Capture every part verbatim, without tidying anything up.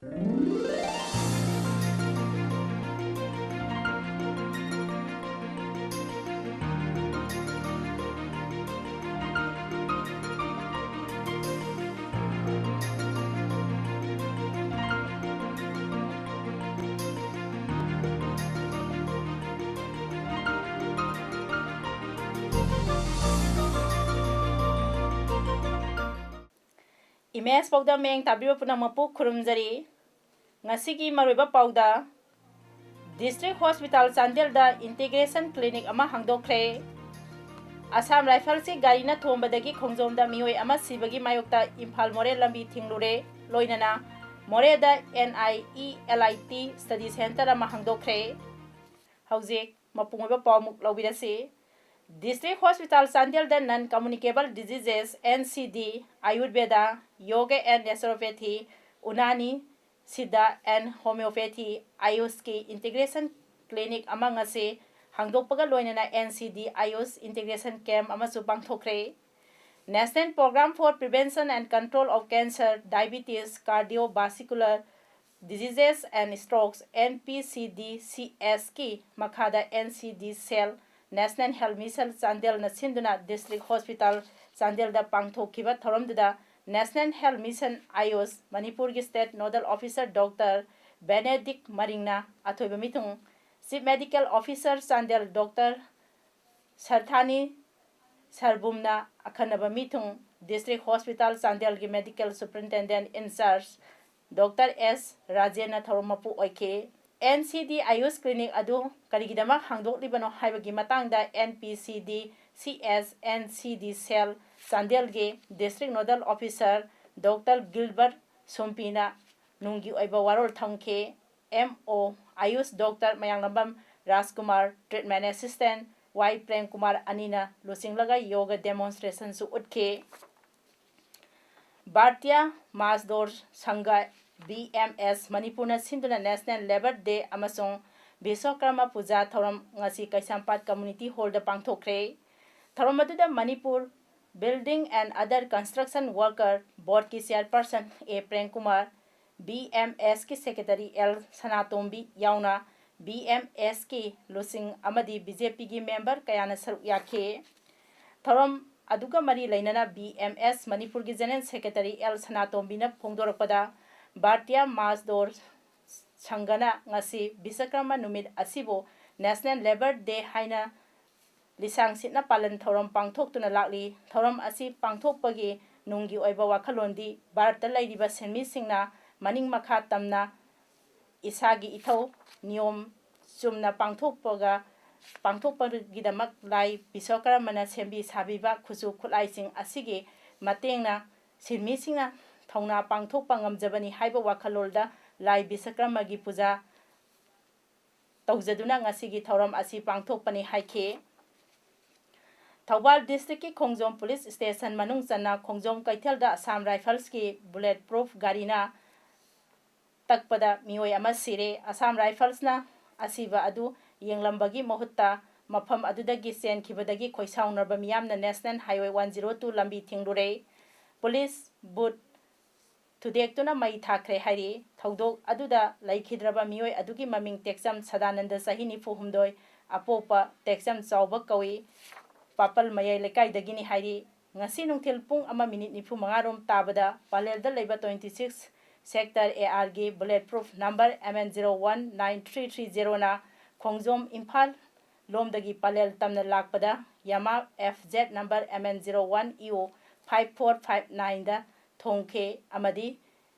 Image ꯄꯥꯎꯗꯝ ꯃꯌꯦꯡ ꯇꯥꯕꯤꯕ ꯄꯨꯝꯅꯃꯛꯄꯨ ꯈꯨꯔꯨꯝꯖꯔꯤ꯫ ꯉꯁꯤꯒꯤ ꯃꯔꯨꯑꯣꯏꯕ ꯄꯥꯎꯗ, District Hospital ꯆꯥꯟꯗꯦꯜꯗ integration clinic ꯑꯃ ꯍꯥꯡꯗꯣꯛꯈ꯭ꯔꯦ꯫ Assam Riflesꯀꯤ ꯒꯥꯔꯤꯅ ꯊꯣꯝꯕꯗꯒꯤ ꯈꯣꯡꯖꯣꯝꯗ ꯃꯤꯑꯣꯏ ꯑꯃ ꯁꯤꯕꯒꯤ ꯃꯥꯌꯣꯛꯇ ꯏꯝꯐꯥꯜ ꯃꯣꯔꯦ ꯂꯝꯕꯤ ꯊꯤꯡꯂꯨꯔꯦ꯫ ꯂꯣꯏꯅꯅ ꯃꯣꯔꯦꯗ NIELIT study centre ꯑꯃ ꯍꯥꯡꯗꯣꯛꯈ꯭ꯔꯦ꯫ ꯍꯧꯖꯤꯛ ꯃꯄꯨꯡ ꯑꯣꯏꯕ ꯄꯥꯎꯃꯨꯛ ꯂꯧꯕꯤꯔꯁꯤ꯫ District Hospital ꯆꯥꯟꯗꯦꯜꯗ Non Communicable Diseases, NCD, Ayurveda, Yoga and Naturopathy, Unani, Siddha and Homeopathy, AYUSꯀꯤ integration clinic ꯑꯃ ꯉꯁꯤ ꯍꯥꯡꯗꯣꯛꯄꯒ ꯂꯣꯏꯅꯅ NCD AYUSH integration camp ꯑꯃꯁꯨ ꯄꯥꯡꯊꯣꯛꯈ꯭ꯔꯦ꯫ National Program for Prevention and Control of Cancer, Diabetes, Cardiovascular Diseases and Strokes, NPCDCSꯀꯤ ꯃꯈꯥꯗ NCD cell, National Health Mission ꯆꯥꯟꯗꯦꯜꯅ ꯁꯤꯟꯗꯨꯅ District Hospital ꯆꯥꯟꯗꯦꯜꯗ ꯄꯥꯡꯊꯣꯛꯈꯤꯕ ꯊꯧꯔꯝꯗꯨꯗ National Health Mission AYUSH ꯃꯅꯤꯄꯨꯔꯒꯤ State Nodal Officer Doctor Benedict ꯃꯔꯤꯡꯅ ꯑꯊꯣꯏꯕ ꯃꯤꯊꯨꯡ, Chief Medical Officer Chandel Doctor ꯁꯔꯊꯥꯅꯤ ꯁꯔꯕꯨꯝꯅ ꯑꯈꯟꯅꯕ ꯃꯤꯊꯨꯡ, District Hospital ꯆꯥꯟꯗꯦꯜꯒꯤ Medical Superintendent in charge Doctor S ꯔꯥꯖꯦꯟꯅ ꯊꯧꯔꯝ ꯃꯄꯨ ꯑꯣꯏꯈꯤ꯫ NCD AYUSH clinic ꯑꯗꯨ ꯀꯔꯤꯒꯤꯗꯃꯛ ꯍꯥꯡꯗꯣꯛꯂꯤꯕꯅꯣ ꯍꯥꯏꯕꯒꯤ ꯃꯇꯥꯡꯗ NPCDCS NCD cell ꯆꯥꯟꯗꯦꯜꯒꯤ District Nodal Officer Doctor ꯒꯤꯜꯕꯔꯠ ꯁꯨꯝꯄꯤꯅ ꯅꯨꯡꯒꯤ ꯑꯣꯏꯕ ꯋꯥꯔꯣꯜ ꯊꯝꯈꯤ꯫ MO AYUSH Doctor ꯃꯌꯥꯡꯂꯝꯕꯝ ꯔꯥꯖꯀꯨꯃꯥꯔ, Treatment Assistant Y ꯄ꯭ꯔꯦꯝꯀꯨꯃꯥꯔ ꯑꯅꯤꯅ ꯂꯨꯆꯤꯡꯂꯒ yoga demonstrationꯁꯨ ꯎꯠꯈꯤ꯫ ꯚꯥꯔꯇꯤꯌꯥ ꯃꯥꯖꯗꯣꯔ ꯁꯪꯘ, BMS, ꯃꯅꯤꯄꯨꯔꯅ ꯁꯤꯟꯗꯨꯅ National Labour Day ꯑꯃꯁꯨꯡ ꯕꯤꯁ꯭ꯋꯀꯔꯃ ꯄꯨꯖꯥ ꯊꯧꯔꯝ ꯉꯁꯤ ꯀꯩꯁꯥꯝꯄꯥꯠ Community Hallꯗ ꯄꯥꯡꯊꯣꯛꯈ꯭ꯔꯦ꯫ ꯊꯧꯔꯝ ꯑꯗꯨꯗ Manipur Building and Other Construction Worker Boardꯀꯤ Chairperson A Premkumar, B M ꯑꯦꯁꯀꯤ ꯁꯦꯀ꯭ꯔꯦꯇꯔꯤ ꯑꯦꯜ ꯁꯅꯥꯇꯣꯝꯕꯤ ꯌꯥꯎꯅ ꯕꯤ ꯑꯦꯝ ꯑꯦꯁꯀꯤ ꯂꯨꯆꯤꯡ ꯑꯃꯗꯤ ꯕꯤ ꯖꯦ ꯄꯤꯒꯤ ꯃꯦꯝꯕꯔ ꯀꯌꯥꯅ ꯁꯔꯨꯛ ꯌꯥꯈꯤ꯫ ꯊꯧꯔꯝ ꯑꯗꯨꯒ ꯃꯔꯤ ꯂꯩꯅꯅ ꯕꯤ ꯑꯦꯝ ꯑꯦꯁ ꯃꯅꯤꯄꯨꯔꯒꯤ ꯖꯦꯅꯔꯦꯜ ꯁꯦꯀ꯭ꯔꯦꯇꯔꯤ ꯑꯦꯜ ꯁꯅꯥꯇꯣꯝꯕꯤꯅ ꯐꯣꯡꯗꯣꯔꯛꯄꯗ, ꯚꯥꯔꯇꯤꯌꯥ ꯃꯥꯖꯗꯣꯔ ꯁꯪꯘꯅ ꯉꯁꯤ ꯕꯤꯁꯀꯔꯃ ꯅꯨꯃꯤꯠ ꯑꯁꯤꯕꯨ ꯅꯦꯁꯅꯦꯜ ꯂꯦꯕꯔ ꯗꯦ ꯍꯥꯏꯅ ꯂꯤꯁꯥꯡ ꯁꯤꯠꯅ ꯄꯥꯂꯟ ꯊꯧꯔꯝ ꯄꯥꯡꯊꯣꯛꯇꯨꯅ ꯂꯥꯛꯂꯤ꯫ ꯊꯧꯔꯝ ꯑꯁꯤ ꯄꯥꯡꯊꯣꯛꯄꯒꯤ ꯅꯨꯡꯒꯤ ꯑꯣꯏꯕ ꯋꯥꯈꯜꯂꯣꯟꯗꯤ ꯚꯥꯔꯠꯇ ꯂꯩꯔꯤꯕ ꯁꯤꯟꯃꯤꯁꯤꯡꯅ ꯃꯅꯤꯡ ꯃꯈꯥ ꯇꯝꯅ ꯏꯁꯥꯒꯤ ꯏꯊꯧ ꯅꯤꯌꯣꯝ ꯆꯨꯝꯅ ꯄꯥꯡꯊꯣꯛꯄꯒ, ꯄꯥꯡꯊꯣꯛꯄꯒꯤꯗꯃꯛ ꯂꯥꯏ ꯕꯤꯁ꯭ꯋꯀꯔꯃꯅ ꯁꯦꯝꯕꯤ ꯁꯥꯕꯤꯕ ꯈꯨꯠꯁꯨ ꯈꯨꯠꯂꯥꯏꯁꯤꯡ ꯑꯁꯤꯒꯤ ꯃꯇꯦꯡꯅ ꯁꯤꯟꯃꯤꯁꯤꯡꯅ ꯊꯧꯅꯥ ꯄꯥꯡꯊꯣꯛꯄ ꯉꯝꯖꯕꯅꯤ ꯍꯥꯏꯕ ꯋꯥꯈꯜꯂꯣꯟꯗ ꯂꯥꯏ ꯕꯤꯁ꯭ꯋꯀꯔꯃꯒꯤ ꯄꯨꯖꯥ ꯇꯧꯖꯗꯨꯅ ꯉꯁꯤꯒꯤ ꯊꯧꯔꯝ ꯑꯁꯤ ꯄꯥꯡꯊꯣꯛꯄꯅꯤ ꯍꯥꯏꯈꯤ꯫ ꯊꯧꯕꯥꯜ ꯗꯤꯁꯇ꯭ꯔꯤꯛꯀꯤ ꯈꯣꯡꯖꯣꯝ ꯄꯨꯂꯤꯁ ꯁ꯭ꯇꯦꯁꯟ ꯃꯅꯨꯡ ꯆꯟꯅ ꯈꯣꯡꯖꯣꯝ ꯀꯩꯊꯦꯜꯗ ꯑꯁꯥꯝ ꯔꯥꯏꯐꯜꯁꯀꯤ ꯕꯨꯂꯦꯠ ꯄ꯭ꯔꯨꯐ ꯒꯥꯔꯤꯅ ꯇꯛꯄꯗ ꯃꯤꯑꯣꯏ ꯑꯃ ꯁꯤꯔꯦ꯫ ꯑꯁꯥꯝ ꯔꯥꯏꯐꯜꯁꯅ ꯑꯁꯤꯕ ꯑꯗꯨ ꯌꯦꯡꯂꯝꯕꯒꯤ ꯃꯍꯨꯠꯇ ꯃꯐꯝ ꯑꯗꯨꯗꯒꯤ ꯆꯦꯟꯈꯤꯕꯗꯒꯤ ꯈꯣꯏꯁꯥꯎꯅꯔꯕ ꯃꯤꯌꯥꯝꯅ national highway one zero two ꯂꯝꯕꯤ ꯊꯤꯡꯂꯨꯔꯦ꯫ ꯄꯨꯂꯤꯁ ꯕꯨꯠ ꯊꯨꯗꯦꯛꯇꯨꯅ ꯃꯩ ꯊꯥꯈ꯭ꯔꯦ ꯍꯥꯏꯔꯤ꯫ ꯊꯧꯗꯣꯛ ꯑꯗꯨꯗ ꯂꯩꯈꯤꯗ꯭ꯔꯕ ꯃꯤꯑꯣꯏ ꯑꯗꯨꯒꯤ ꯃꯃꯤꯡ ꯇꯦꯛꯆꯝ ꯁꯗꯥꯅꯟꯗ, ꯆꯍꯤ ꯅꯤꯐꯨ ꯍꯨꯝꯗꯣꯏ, ꯑꯄꯣꯛꯄ ꯇꯦꯛꯆꯝ ꯆꯥꯎꯕ ꯀꯧꯏ, ꯄꯥꯄꯜ ꯃꯌꯥꯏ ꯂꯩꯀꯥꯏꯗꯒꯤꯅꯤ ꯍꯥꯏꯔꯤ꯫ ꯉꯁꯤ ꯅꯨꯡꯊꯤꯜ ꯄꯨꯡ ꯑꯃ ꯃꯤꯅꯤꯠ ꯅꯤꯐꯨ ꯃꯉꯥ ꯔꯣꯝ ꯇꯥꯕꯗ ꯄꯥꯂꯦꯜꯗ ꯂꯩꯕ ꯇ꯭ꯋꯦꯟꯇꯤ ꯁꯤꯛꯁ ꯁꯦꯛꯇꯔ ꯑꯦ ꯑꯥꯔꯒꯤ bullet proof number M N zero one nine three three ꯖꯤꯔꯣꯅ ꯈꯣꯡꯖꯣꯝ ꯏꯝꯐꯥꯜ ꯂꯣꯝꯗꯒꯤ ꯄꯥꯂꯦꯜ ꯇꯝꯅ ꯂꯥꯛꯄꯗ Yamaha F Z number M N zero one E O five four five ꯅꯥꯏꯟꯗ ꯊꯣꯡꯈꯤ ꯑꯃꯗꯤ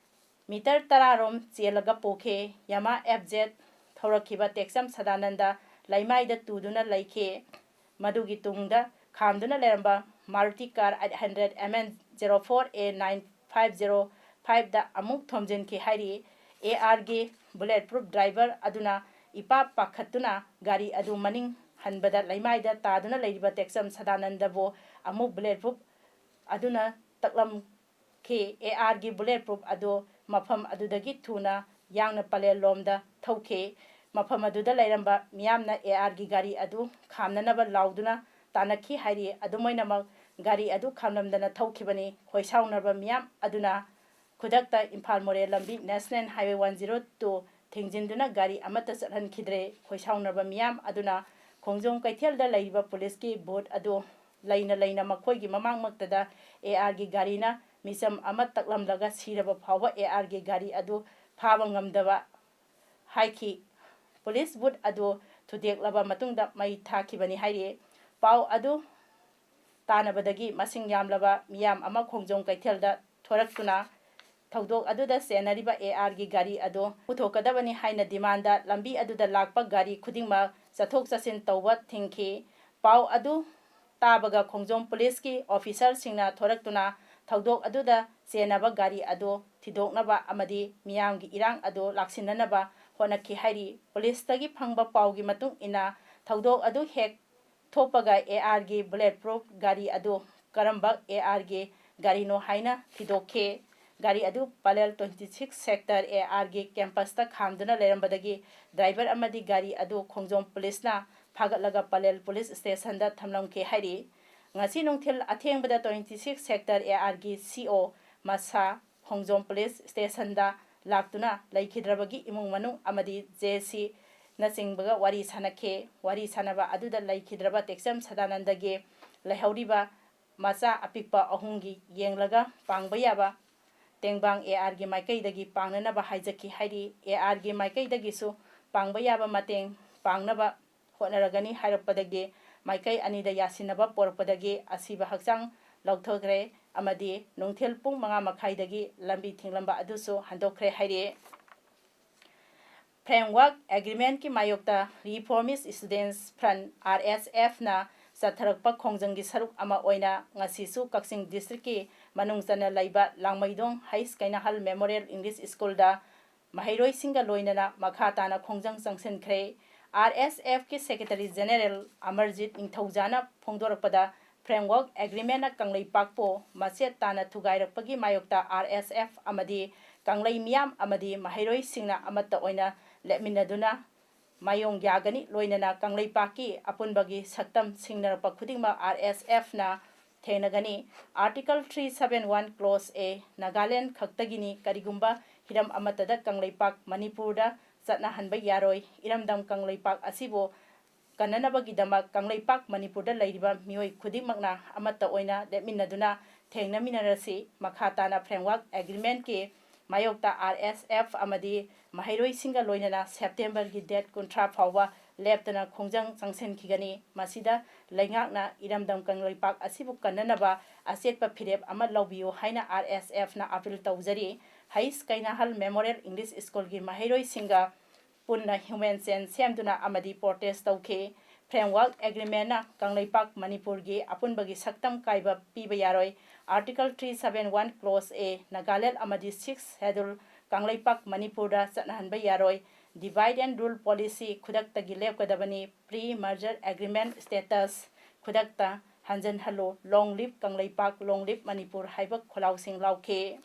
ꯃꯤꯇꯔ ꯇꯔꯥ ꯔꯣꯝ ꯆꯦꯜꯂꯒ ꯄꯣꯛꯈꯤ꯫ ꯌꯥꯃꯥ ꯑꯦꯐ ꯖꯦꯠ ꯊꯧꯔꯛꯈꯤꯕ ꯇꯦꯛꯆꯝ ꯁꯗꯥꯅꯟꯗ ꯂꯩꯃꯥꯏꯗ ꯇꯨꯗꯨꯅ ꯂꯩꯈꯤ꯫ ꯃꯗꯨꯒꯤ ꯇꯨꯡꯗ ꯈꯥꯝꯗꯨꯅ ꯂꯩꯔꯝꯕ Maruti car eight hundred M N zero four A nine five zero ꯐꯥꯏꯚꯇ ꯑꯃꯨꯛ ꯊꯣꯝꯖꯤꯟꯈꯤ ꯍꯥꯏꯔꯤ꯫ ꯑꯦ ꯑꯥꯔꯒꯤ ꯕꯨꯂꯦꯠ ꯄ꯭ꯔꯨꯐ ꯗ꯭ꯔꯥꯏꯚꯔ ꯑꯗꯨꯅ ꯏꯄꯥ ꯄꯥꯈꯠꯇꯨꯅ ꯒꯥꯔꯤ ꯑꯗꯨ ꯃꯅꯤꯡ ꯍꯟꯕꯗ ꯂꯩꯃꯥꯏꯗ ꯇꯥꯗꯨꯅ ꯂꯩꯔꯤꯕ ꯇꯦꯛꯆꯝ ꯁꯗꯥꯅꯟꯗꯕꯨ ꯑꯃꯨꯛ ꯕꯨꯂꯦꯠ ꯄ꯭ꯔꯨꯐ ꯑꯗꯨꯅ ꯇꯛꯂꯝ ꯈꯤ꯫ ꯑꯦ ꯑꯥꯔꯒꯤ ꯕꯨꯂꯦꯠ ꯄ꯭ꯔꯨꯐ ꯑꯗꯨ ꯃꯐꯝ ꯑꯗꯨꯗꯒꯤ ꯊꯨꯅ ꯌꯥꯡꯅ ꯄꯂꯦꯜ ꯂꯣꯝꯗ ꯊꯧꯈꯤ꯫ ꯃꯐꯝ ꯑꯗꯨꯗ ꯂꯩꯔꯝꯕ ꯃꯤꯌꯥꯝꯅ ꯑꯦ ꯑꯥꯔꯒꯤ ꯒꯥꯔꯤ ꯑꯗꯨ ꯈꯥꯝꯅꯅꯕ ꯂꯥꯎꯗꯨꯅ ꯇꯥꯟꯅꯈꯤ ꯍꯥꯏꯔꯤ꯫ ꯑꯗꯨꯝ ꯑꯣꯏꯅꯃꯛ ꯒꯥꯔꯤ ꯑꯗꯨ ꯈꯥꯝꯂꯝꯗꯅ ꯊꯧꯈꯤꯕꯅꯤ꯫ ꯈꯣꯏꯁꯥꯎꯅꯔꯕ ꯃꯤꯌꯥꯝ ꯑꯗꯨꯅ ꯈꯨꯗꯛꯇ ꯏꯝꯐꯥꯜ ꯃꯣꯔꯦ ꯂꯝꯕꯤ National Highway one zero two ꯊꯤꯡꯖꯤꯟꯗꯨꯅ ꯒꯥꯔꯤ ꯑꯃꯠꯇ ꯆꯠꯍꯟꯈꯤꯗ꯭ꯔꯦ꯫ ꯈꯣꯏꯁꯥꯎꯅꯔꯕ ꯃꯤꯌꯥꯝ ꯑꯗꯨꯅ ꯈꯣꯡꯖꯣꯝ ꯀꯩꯊꯦꯜꯗ ꯂꯩꯔꯤꯕ ꯄꯨꯂꯤꯁꯀꯤ ꯕꯨꯠ ꯑꯗꯨ ꯂꯩꯅ ꯂꯩꯅ ꯃꯈꯣꯏꯒꯤ ꯃꯃꯥꯡꯃꯛꯇꯗ ARꯒꯤ ꯒꯥꯔꯤꯅ ꯃꯤꯆꯝ ꯑꯃ ꯇꯛꯂꯝꯂꯒ ꯁꯤꯔꯕ ꯐꯥꯎꯕ ARꯒꯤ ꯒꯥꯔꯤ ꯑꯗꯨ ꯐꯥꯕ ꯉꯝꯗꯕ ꯍꯥꯏꯈꯤ꯫ ꯄꯨꯂꯤꯁ ꯕꯨꯠ ꯑꯗꯨ ꯊꯨꯗꯦꯛꯂꯕ ꯃꯇꯨꯡꯗ ꯃꯩ ꯊꯥꯈꯤꯕꯅꯤ ꯍꯥꯏꯔꯤ꯫ ꯄꯥꯎ ꯑꯗꯨ ꯇꯥꯅꯕꯗꯒꯤ ꯃꯁꯤꯡ ꯌꯥꯝꯂꯕ ꯃꯤꯌꯥꯝ ꯑꯃ ꯈꯣꯡꯖꯣꯝ ꯀꯩꯊꯦꯜꯗ ꯊꯣꯔꯛꯇꯨꯅ ꯊꯧꯗꯣꯛ ꯑꯗꯨꯗ ꯆꯦꯟꯅꯔꯤꯕ ARꯒꯤ ꯒꯥꯔꯤ ꯑꯗꯨ ꯄꯨꯊꯣꯛꯀꯗꯕꯅꯤ ꯍꯥꯏꯅ demandꯗ ꯂꯝꯕꯤ ꯑꯗꯨꯗ ꯂꯥꯛꯄ ꯒꯥꯔꯤ ꯈꯨꯗꯤꯡꯃꯛ ꯆꯠꯊꯣꯛ ꯆꯠꯁꯤꯟ ꯇꯧꯕ ꯊꯤꯡꯈꯤ꯫ ꯄꯥꯎ ꯑꯗꯨ ꯇꯥꯕꯒ ꯈꯣꯡꯖꯣꯝ ꯄꯨꯂꯤꯁꯀꯤ officerꯁꯤꯡꯅ ꯊꯣꯔꯛꯇꯨꯅ ꯊꯧꯗꯣꯛ ꯑꯗꯨꯗ ꯆꯦꯟꯅꯕ ꯒꯥꯔꯤ ꯑꯗꯨ ꯊꯤꯗꯣꯛꯅꯕ ꯑꯃꯗꯤ ꯃꯤꯌꯥꯝꯒꯤ ꯏꯔꯥꯡ ꯑꯗꯨ ꯂꯥꯛꯁꯤꯟꯅꯅꯕ ꯍꯣꯠꯅꯈꯤ ꯍꯥꯏꯔꯤ꯫ ꯄꯨꯂꯤꯁꯇꯒꯤ ꯐꯪꯕ ꯄꯥꯎꯒꯤ ꯃꯇꯨꯡ ꯏꯟꯅ ꯊꯧꯗꯣꯛ ꯑꯗꯨ ꯍꯦꯛ ꯊꯣꯛꯄꯒ ARꯒꯤ bullet proof ꯒꯥꯔꯤ ꯑꯗꯨ ꯀꯔꯝꯕ ARꯒꯤ ꯒꯥꯔꯤꯅꯣ ꯍꯥꯏꯅ ꯊꯤꯗꯣꯛꯈꯤ꯫ ꯒꯥꯔꯤ ꯑꯗꯨ Pallel twenty six sector ARꯒꯤ campusꯇ ꯈꯥꯝꯗꯨꯅ ꯂꯩꯔꯝꯕꯗꯒꯤ driver ꯑꯃꯗꯤ ꯒꯥꯔꯤ ꯑꯗꯨ ꯈꯣꯡꯖꯣꯝ ꯄꯨꯂꯤꯁꯅ ꯐꯥꯒꯠꯂꯒ ꯄꯂꯦꯜ ꯄꯨꯂꯤꯁ stationꯗ ꯊꯝꯂꯝꯈꯤ ꯍꯥꯏꯔꯤ꯫ ꯉꯁꯤ ꯅꯨꯡꯊꯤꯜ ꯑꯊꯦꯡꯕꯗ twenty six sector ARꯒꯤ CO ꯃꯁꯥ ꯈꯣꯡꯖꯣꯝ ꯄꯨꯂꯤꯁ stationꯗ ꯂꯥꯛꯇꯨꯅ ꯂꯩꯈꯤꯗ꯭ꯔꯕꯒꯤ ꯏꯃꯨꯡ ꯃꯅꯨꯡ ꯑꯃꯗꯤ JCꯅꯆꯤꯡꯕꯒ ꯋꯥꯔꯤ ꯁꯥꯅꯈꯤ꯫ ꯋꯥꯔꯤ ꯁꯥꯅꯕ ꯑꯗꯨꯗ ꯂꯩꯈꯤꯗ꯭ꯔꯕ ꯇꯦꯛꯆꯝ ꯁꯗꯥꯅꯟꯗꯒꯤ ꯂꯩꯍꯧꯔꯤꯕ ꯃꯆꯥ ꯑꯄꯤꯛꯄ ꯑꯍꯨꯝꯒꯤ ꯌꯦꯡꯂꯒ ꯄꯥꯡꯕ ꯌꯥꯕ ꯇꯦꯡꯕꯥꯡ ARꯒꯤ ꯃꯥꯏꯀꯩꯗꯒꯤ ꯄꯥꯡꯅꯅꯕ ꯍꯥꯏꯖꯈꯤ ꯍꯥꯏꯔꯤ꯫ ARꯒꯤ ꯃꯥꯏꯀꯩꯗꯒꯤꯁꯨ ꯄꯥꯡꯕ ꯌꯥꯕ ꯃꯇꯦꯡ ꯄꯥꯡꯅꯕ ꯍꯣꯠꯅꯔꯒꯅꯤ ꯍꯥꯏꯔꯛꯄꯗꯒꯤ ꯃꯥꯏꯀꯩ ꯑꯅꯤꯗ ꯌꯥꯁꯤꯟꯅꯕ ꯄꯣꯔꯛꯄꯗꯒꯤ ꯑꯁꯤꯕ ꯍꯛꯆꯥꯡ ꯂꯧꯊꯈ꯭ꯔꯦ ꯑꯃꯗꯤ ꯅꯨꯡꯊꯤꯜ ꯄꯨꯡ ꯃꯉꯥ ꯃꯈꯥꯏꯗꯒꯤ ꯂꯝꯕꯤ ꯊꯤꯡꯂꯝꯕ ꯑꯗꯨꯁꯨ ꯍꯟꯗꯣꯛꯈ꯭ꯔꯦ ꯍꯥꯏꯔꯤ꯫ Framework Agreementꯀꯤ ꯃꯥꯌꯣꯛꯇ Reformist Students Front, RSFꯅ ꯆꯠꯊꯔꯛꯄ ꯈꯣꯡꯖꯪꯒꯤ ꯁꯔꯨꯛ ꯑꯃ ꯑꯣꯏꯅ ꯉꯁꯤꯁꯨ ꯀꯛꯆꯤꯡ districtꯀꯤ ꯃꯅꯨꯡ ꯆꯟꯅ ꯂꯩꯕ ꯂꯥꯡꯃꯩꯗꯣꯡ ꯍꯩꯁ ꯀꯩꯅꯥꯍꯜ Memorial English Schoolꯗ ꯃꯍꯩꯔꯣꯏꯁꯤꯡꯒ ꯂꯣꯏꯅꯅ ꯃꯈꯥ ꯇꯥꯅ ꯈꯣꯡꯖꯪ ꯆꯪꯁꯤꯟꯈ꯭ꯔꯦ꯫ RSFꯀꯤ Secretary General ꯑꯃꯔꯖꯤꯠ ꯅꯤꯡꯊꯧꯖꯥꯅ ꯐꯣꯡꯗꯣꯔꯛꯄꯗ, Framework Agreementꯅ ꯀꯪꯂꯩꯄꯥꯛꯄꯨ ꯃꯆꯦꯠ ꯇꯥꯅ ꯊꯨꯒꯥꯏꯔꯛꯄꯒꯤ ꯃꯥꯌꯣꯛꯇ RSF ꯑꯃꯗꯤ ꯀꯪꯂꯩ ꯃꯤꯌꯥꯝ ꯑꯃꯗꯤ ꯃꯍꯩꯔꯣꯏꯁꯤꯡꯅ ꯑꯃꯠꯇ ꯑꯣꯏꯅ ꯂꯦꯞꯃꯤꯟꯅꯗꯨꯅ ꯃꯥꯌꯣꯡ ꯌꯥꯒꯅꯤ꯫ ꯂꯣꯏꯅꯅ ꯀꯪꯂꯩꯄꯥꯛꯀꯤ ꯑꯄꯨꯟꯕꯒꯤ ꯁꯛꯇꯝ ꯁꯤꯡꯅꯔꯛꯄ ꯈꯨꯗꯤꯡꯃꯛ RSFꯅ ꯊꯦꯡꯅꯒꯅꯤ꯫ Article three seven one Clause A Nagaland ꯈꯛꯇꯒꯤꯅꯤ, ꯀꯔꯤꯒꯨꯝꯕ ꯍꯤꯔꯝ ꯑꯃꯠꯇꯗ ꯀꯪꯂꯩꯄꯥꯛ ꯃꯅꯤꯄꯨꯔꯗ ꯆꯠꯅꯍꯟꯕ ꯌꯥꯔꯣꯏ꯫ ꯏꯔꯝꯗꯝ ꯀꯪꯂꯩꯄꯥꯛ ꯑꯁꯤꯕꯨ ꯀꯟꯅꯅꯕꯒꯤꯗꯃꯛ ꯀꯪꯂꯩꯄꯥꯛ ꯃꯅꯤꯄꯨꯔꯗ ꯂꯩꯔꯤꯕ ꯃꯤꯑꯣꯏ ꯈꯨꯗꯤꯡꯃꯛꯅ ꯑꯃꯠꯇ ꯑꯣꯏꯅ ꯂꯦꯞꯃꯤꯟꯅꯗꯨꯅ ꯊꯦꯡꯅꯃꯤꯟꯅꯔꯁꯤ꯫ ꯃꯈꯥ ꯇꯥꯅ Framework Agreement ꯀꯤ ꯃꯥꯌꯣꯛꯇ R S F ꯑꯃꯗꯤ ꯃꯍꯩꯔꯣꯏꯁꯤꯡꯒ ꯂꯣꯏꯅꯅ September ꯒꯤ date ꯀꯨꯟꯊ꯭ꯔꯥ ꯐꯥꯎꯕ ꯂꯦꯞꯇꯅ ꯈꯣꯡꯖꯪ ꯆꯪꯁꯤꯟꯈꯤꯒꯅꯤ꯫ ꯃꯁꯤꯗ ꯂꯩꯉꯥꯛꯅ ꯏꯔꯝꯗꯝ ꯀꯪꯂꯩꯄꯥꯛ ꯑꯁꯤꯕꯨ ꯀꯟꯅꯅꯕ ꯑꯆꯦꯠꯄ ꯐꯤꯔꯦꯞ ꯑꯃ ꯂꯧꯕꯤꯌꯨ ꯍꯥꯏꯅ R S F ꯅ appeal ꯇꯧꯖꯔꯤ꯫ ꯍꯩꯁ ꯀꯩꯅꯥꯍꯜ Memorial English School ꯒꯤ ꯃꯍꯩꯔꯣꯏꯁꯤꯡꯒ ꯄꯨꯟꯅ human chain ꯁꯦꯝꯗꯨꯅ ꯑꯃꯗꯤ protest ꯇꯧꯈꯤ꯫ Framework Agreement ꯅ ꯀꯪꯂꯩꯄꯥꯛ ꯃꯅꯤꯄꯨꯔꯒꯤ ꯑꯄꯨꯟꯕꯒꯤ ꯁꯛꯇꯝ ꯀꯥꯏꯕ ꯄꯤꯕ ꯌꯥꯔꯣꯏ꯫ Article three seven one Clause A Nagaland ꯑꯃꯗꯤ Sixth Schedule ꯀꯪꯂꯩꯄꯥꯛ ꯃꯅꯤꯄꯨꯔꯗ ꯆꯠꯅꯍꯟꯕ ꯌꯥꯔꯣꯏ꯫ Divide and Rule Policy ꯈꯨꯗꯛꯇꯒꯤ ꯂꯦꯞꯀꯗꯕꯅꯤ꯫ Pre-merger agreement status ꯈꯨꯗꯛꯇ ꯍꯟꯖꯤꯟꯍꯜꯂꯨ꯫ Long live Kangleipak, long live Manipur ꯍꯥꯏꯕ ꯈꯣꯜꯂꯥꯎꯁꯤꯡ ꯂꯥꯎꯈꯤ꯫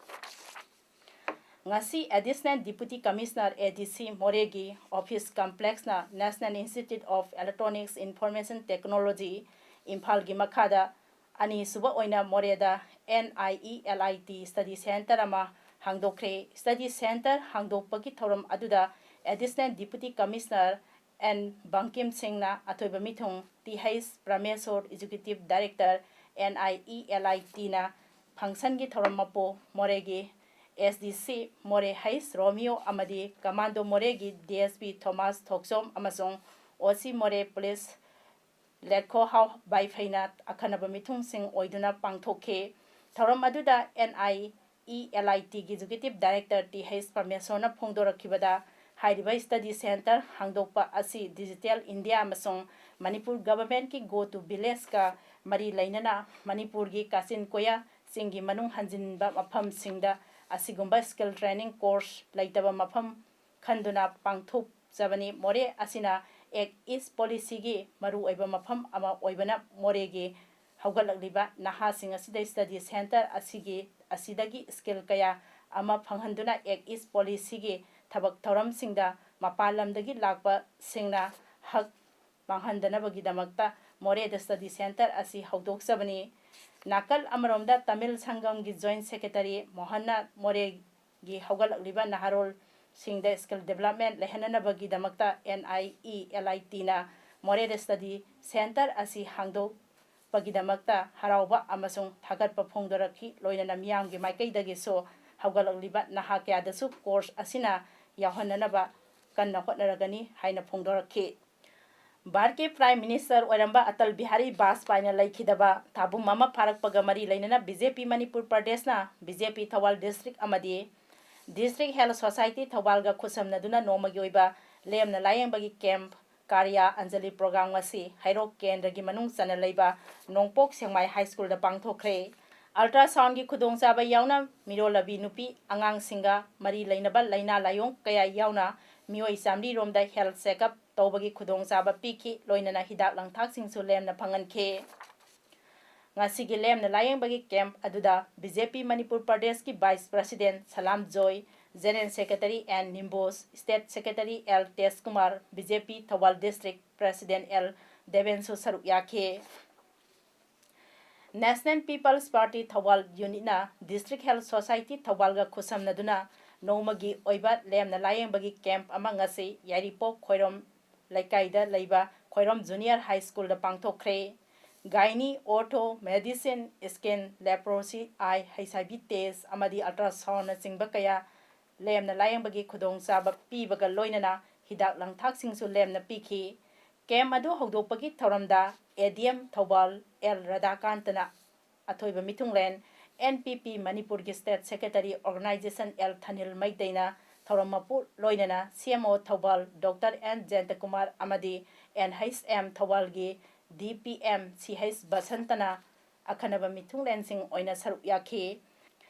ꯉꯁꯤ Additional Deputy Commissioner, A D C, ꯃꯣꯔꯦꯒꯤ office complex ꯅ National Institute of Electronics Information Technology, ꯏꯝꯐꯥꯜꯒꯤ ꯃꯈꯥꯗ ꯑꯅꯤꯁꯨꯕ ꯑꯣꯏꯅ ꯃꯣꯔꯦꯗ N I E L I T Study Center ꯑꯃ ꯍꯥꯡꯗꯣꯛꯈ꯭ꯔꯦ꯫ Study Center ꯍꯥꯡꯗꯣꯛꯄꯒꯤ ꯊꯧꯔꯝ ꯑꯗꯨꯗ Additional Deputy Commissioner N Bangkim ꯁꯤꯡꯅ ꯑꯊꯣꯏꯕ ꯃꯤꯊꯨꯡ, T H ꯄ꯭ꯔꯃꯦꯁꯣꯔ, Executive Director, N I E L I T ꯅ function ꯒꯤ ꯊꯧꯔꯝ ꯃꯄꯨ ꯃꯣꯔꯦꯒꯤ S D C ꯃꯣꯔꯦ H ꯔꯣꯃꯤꯌꯣ ꯑꯃꯗꯤ Commando ꯃꯣꯔꯦꯒꯤ D S P ꯊꯣꯃꯥꯁ ꯊꯣꯛꯆꯣꯝ ꯑꯃꯁꯨꯡ O C ꯃꯣꯔꯦ Police ꯂꯦꯠꯈꯣꯍꯥꯎ ꯕꯥꯏꯐꯩꯅ ꯑꯈꯟꯅꯕ ꯃꯤꯊꯨꯡꯁꯤꯡ ꯑꯣꯏꯗꯨꯅ ꯄꯥꯡꯊꯣꯛꯈꯤ꯫ ꯊꯧꯔꯝ ꯑꯗꯨꯗ N I E L I T ꯒꯤ Executive Director T H ꯄ꯭ꯔꯃꯦꯁꯣꯔꯅ ꯐꯣꯡꯗꯣꯔꯛꯈꯤꯕꯗ, ꯍꯥꯏꯔꯤꯕ Study Center ꯍꯥꯡꯗꯣꯛꯄ ꯑꯁꯤ Digital India ꯑꯃꯁꯨꯡ ꯃꯅꯤꯄꯨꯔ Government ꯀꯤ Go to Village ꯀ ꯃꯔꯤ ꯂꯩꯅꯅ ꯃꯅꯤꯄꯨꯔꯒꯤ ꯀꯥꯆꯤꯟ ꯀꯣꯌꯥ ꯆꯤꯡꯒꯤ ꯃꯅꯨꯡ ꯍꯟꯖꯤꯟꯕ ꯃꯐꯝꯁꯤꯡꯗ ꯑꯁꯤꯒꯨꯝꯕ skill training course ꯂꯩꯇꯕ ꯃꯐꯝ ꯈꯟꯗꯨꯅ ꯄꯥꯡꯊꯣꯛꯆꯕꯅꯤ꯫ ꯃꯣꯔꯦ ꯑꯁꯤꯅ Act East Policy ꯒꯤ ꯃꯔꯨꯑꯣꯏꯕ ꯃꯐꯝ ꯑꯃ ꯑꯣꯏꯕꯅ ꯃꯣꯔꯦꯒꯤ ꯍꯧꯒꯠꯂꯛꯂꯤꯕ ꯅꯍꯥꯁꯤꯡ ꯑꯁꯤꯗ Study Center ꯑꯁꯤꯒꯤ, ꯑꯁꯤꯗꯒꯤ skill ꯀꯌꯥ ꯑꯃ ꯐꯪꯍꯟꯗꯨꯅ Act East Policy ꯒꯤ ꯊꯕꯛ ꯊꯧꯔꯝꯁꯤꯡꯗ ꯃꯄꯥꯟ ꯂꯝꯗꯒꯤ ꯂꯥꯛꯄꯁꯤꯡꯅ ꯍꯛ ꯃꯥꯡꯍꯟꯗꯅꯕꯒꯤꯗꯃꯛꯇ ꯃꯣꯔꯦꯗ Study Center ꯑꯁꯤ ꯍꯧꯗꯣꯛꯆꯕꯅꯤ꯫ ꯅꯥꯀꯜ ꯑꯃꯔꯣꯝꯗ ꯇꯃꯤꯜ ꯁꯪꯒꯝꯒꯤ Joint Secretary ꯃꯣꯍꯟꯅ ꯃꯣꯔꯦꯒꯤ ꯍꯧꯒꯠꯂꯛꯂꯤꯕ ꯅꯍꯥꯔꯣꯜꯁꯤꯡꯗ skill development ꯂꯩꯍꯟꯅꯅꯕꯒꯤꯗꯃꯛꯇ N I E L I Tꯅ ꯃꯣꯔꯦꯗ study centre ꯑꯁꯤ ꯍꯥꯡꯗꯣꯛꯄꯒꯤꯗꯃꯛꯇ ꯍꯔꯥꯎꯕ ꯑꯃꯁꯨꯡ ꯊꯥꯒꯠꯄ ꯐꯣꯡꯗꯣꯔꯛꯈꯤ꯫ ꯂꯣꯏꯅꯅ ꯃꯤꯌꯥꯝꯒꯤ ꯃꯥꯏꯀꯩꯗꯒꯤꯁꯨ ꯍꯧꯒꯠꯂꯛꯂꯤꯕ ꯅꯍꯥ ꯀꯌꯥꯗꯁꯨ course ꯑꯁꯤꯅ ꯌꯥꯎꯍꯟꯅꯅꯕ ꯀꯟꯅ ꯍꯣꯠꯅꯔꯒꯅꯤ ꯍꯥꯏꯅ ꯐꯣꯡꯗꯣꯔꯛꯈꯤ꯫ ꯚꯥꯔꯠꯀꯤ Prime Minister ꯑꯣꯏꯔꯝꯕ ꯑꯇꯜ ꯕꯤꯍꯥꯔꯤ ꯕꯥꯖꯄꯥꯏꯅ ꯂꯩꯈꯤꯗꯕ ꯊꯥꯕꯨꯝ ꯑꯃ ꯐꯥꯔꯛꯄꯒ ꯃꯔꯤ ꯂꯩꯅꯅ B J P Manipur ꯄ꯭ꯔꯗꯦꯁꯅ B J P Thoubal district ꯑꯃꯗꯤ District Health Society ꯊꯧꯕꯥꯜꯒ ꯈꯨꯠꯁꯝꯅꯗꯨꯅ ꯅꯣꯡꯃꯒꯤ ꯑꯣꯏꯕ ꯂꯦꯝꯅ ꯂꯥꯌꯦꯡꯕꯒꯤ camp ꯀꯥꯔꯌꯥ ꯑꯟꯖꯂꯤ program ꯑꯁꯤ ꯍꯩꯔꯣꯛ ꯀꯦꯟꯗ꯭ꯔꯒꯤ ꯃꯅꯨꯡ ꯆꯟꯅ ꯂꯩꯕ ꯅꯣꯡꯄꯣꯛ ꯁꯦꯛꯃꯥꯏ High Schoolꯗ ꯄꯥꯡꯊꯣꯛꯈ꯭ꯔꯦ꯫ Ultrasoundꯒꯤ ꯈꯨꯗꯣꯡꯆꯥꯕ ꯌꯥꯎꯅ ꯃꯤꯔꯣꯜꯂꯕꯤ ꯅꯨꯄꯤ ꯑꯉꯥꯡꯁꯤꯡꯒ ꯃꯔꯤ ꯂꯩꯅꯕ ꯂꯥꯏꯅꯥ ꯂꯥꯏꯌꯣꯡ ꯀꯌꯥ ꯌꯥꯎꯅ ꯃꯤꯑꯣꯏ ꯆꯥꯃꯔꯤ ꯔꯣꯝꯗ health checkup ꯇꯧꯕꯒꯤ ꯈꯨꯗꯣꯡꯆꯥꯕ ꯄꯤꯈꯤ꯫ ꯂꯣꯏꯅꯅ ꯍꯤꯗꯥꯛ ꯂꯥꯡꯊꯛꯁꯤꯡꯁꯨ ꯂꯦꯝꯅ ꯐꯪꯍꯟꯈꯤ꯫ ꯉꯁꯤꯒꯤ ꯂꯦꯝꯅ ꯂꯥꯌꯦꯡꯕꯒꯤ camp ꯑꯗꯨꯗ B J P ꯃꯅꯤꯄꯨꯔ ꯄ꯭ꯔꯗꯦꯁꯀꯤ Vice President ꯁꯂꯥꯝ ꯖꯣꯏ, General Secretary N Nimbos, State Secretary L ꯇꯦꯖꯀꯨꯃꯥꯔ, B J P Thoubal District President L ꯗꯦꯕꯦꯟꯁꯨ ꯁꯔꯨꯛ ꯌꯥꯈꯤ꯫ National People's Party Thoubal unitꯅ District Health Society ꯊꯧꯕꯥꯜꯒ ꯈꯨꯠꯁꯝꯅꯗꯨꯅ ꯅꯣꯡꯃꯒꯤ ꯑꯣꯏꯕ ꯂꯦꯝꯅ ꯂꯥꯌꯦꯡꯕꯒꯤ camp ꯑꯃ ꯉꯁꯤ ꯌꯥꯏꯔꯤꯄꯣꯛ ꯈꯣꯏꯔꯣꯝ ꯂꯩꯀꯥꯏꯗ ꯂꯩꯕ Khoirom Junior High Schoolꯗ ꯄꯥꯡꯊꯣꯛꯈ꯭ꯔꯦ꯫ Gynae, Ortho, Medicine, Skin, Leprosy, Eye, H I V test ꯑꯃꯗꯤ ultrasoundꯅꯆꯤꯡꯕ ꯀꯌꯥ ꯂꯦꯝꯅ ꯂꯥꯌꯦꯡꯕꯒꯤ ꯈꯨꯗꯣꯡꯆꯥꯕ ꯄꯤꯕꯒ ꯂꯣꯏꯅꯅ ꯍꯤꯗꯥꯛ ꯂꯥꯡꯊꯛꯁꯤꯡꯁꯨ ꯂꯦꯝꯅ ꯄꯤꯈꯤ꯫ Camp ꯑꯗꯨ ꯍꯧꯗꯣꯛꯄꯒꯤ ꯊꯧꯔꯝꯗ A D M Thoubal L ꯔꯥꯙꯥꯀꯥꯟꯇꯅ ꯑꯊꯣꯏꯕ ꯃꯤꯊꯨꯡꯂꯦꯟ, N P P ꯃꯅꯤꯄꯨꯔꯒꯤ State Secretary Organization L ꯊꯅꯤꯜ ꯃꯩꯇꯩꯅ ꯊꯧꯔꯝ ꯃꯄꯨ ꯂꯣꯏꯅꯅ C M O Thoubal Doctor N ꯖꯌꯟꯇꯀꯨꯃꯥꯔ ꯑꯃꯗꯤ N H M ꯊꯧꯕꯥꯜꯒꯤ D P M C H ꯕꯁꯟꯇꯅ ꯑꯈꯟꯅꯕ ꯃꯤꯊꯨꯡꯂꯦꯟꯁꯤꯡ ꯑꯣꯏꯅ ꯁꯔꯨꯛ ꯌꯥꯈꯤ꯫